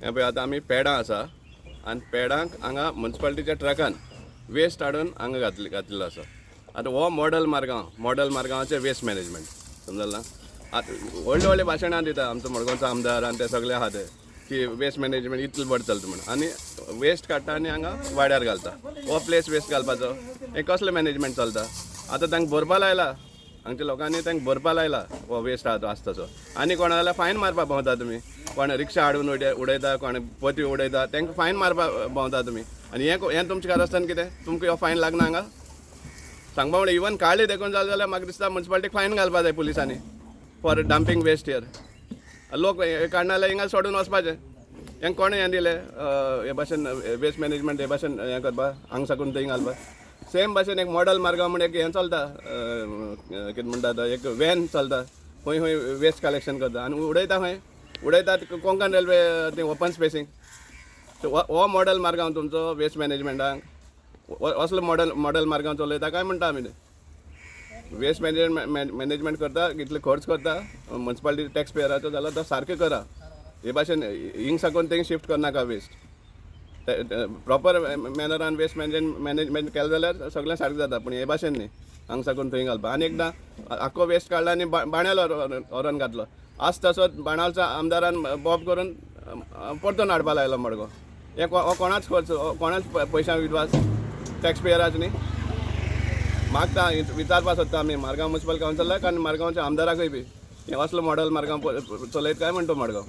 हें पळय, आतां आमी पेडां आसा आनी पेडांक हांगा मुन्सिपालिटीच्या ट्रकान वेस्ट हाडून हांगा घातलेलो आसा. आतां हो मॉडल मारगांव, मॉडल मारगांवाचें वेस्ट मॅनेजमेंट समजलें ना. आतां व्हडले व्हडले भाशणां दिता आमचो मडगांवचो आमदार आनी ते सगळे आहा ते की वेस्ट मॅनेजमेंट इतलें बरें चलता म्हणून, आनी वेस्ट काडटा आनी हांगा वाड्यार घालता. हो प्लेस वेस्ट घालपाचो, हें कसलें मॅनेजमेंट चलता? आतां तांकां भरपा लायला, हांगच्या लोकांनी तांकां भरपा लायला हो वेस्ट आहा तो आसता तसो. आनी कोणा जाल्यार फायन मारपा भोंवता तुमी. कोण रिक्षा हाडून उडयता, कोण पोती उडयता, तांकां फायन मारपा भोंवता तुमी. आनी हें हें तुमचें कारस्थान कितें? तुमकां हो फायन लागना हांगा? सांगपा म्हणल्यार इवन काळी देखून जालें जाल्यार म्हाका दिसता मुन्सिपालिटीक फायन घालपा जाय पुलिसांनी फॉर डंपींग वेस्ट here. लोक हे काडना जाल्यार हिंगा सोडून वचपाचें. हें कोणें हें दिलें हे भाशेन वेस्ट मॅनेजमेंट हे भाशेन हें करपा, हांगा साकून थंय घालपा? सेम भाशेन एक मॉडल मारगांव म्हण एक हें चलता, कितें म्हणटा आतां, एक व्हॅन चलता, खंय खंय वेस्ट कलेक्शन करता आनी उडयता. खंय उडयतात? कोंकण रेल्वे ते ओपन स्पेसींग. सो हो मॉडल मारगांव तुमचो वेस्ट मॅनेजमेंटाक असलो मॉडल मारगांव चलयता काय म्हणटा आमी? ते वेस्ट मॅनेजमेंट करता, कितले खर्च करता मुन्सिपालिटी टॅक्स पेयराचो जाल्यार तो सारकें करा. हे भाशेन हिंग साकून थिंग शिफ्ट करनाका वेस्ट. प्रॉपर मॅनरान वेस्ट मॅनेजमेंट केलें जाल्यार सगळें सारकें जाता, पूण हे भाशेन न्ही, हांगा साकून थंय घालपा. आनी एकदां आख्खो वेस्ट काडला आनी बाणालो व्हरोन घातलो. आज तसोच बाणालच्या आमदारान बॉब करून परतून हाडपा लायलो मडगांव. हें हो कोणाच खर्च, हो कोणाच पयशां विद्वास? टॅक्स पेयराच न्ही? मागता, विचारपा सोदता आमी मारगांव मुन्सिपल कावन्सिलाक आनी मारगांवच्या आमदाराकूय बी, हें असलो मॉडल मारगांव चलयत काय म्हणटा मडगांव?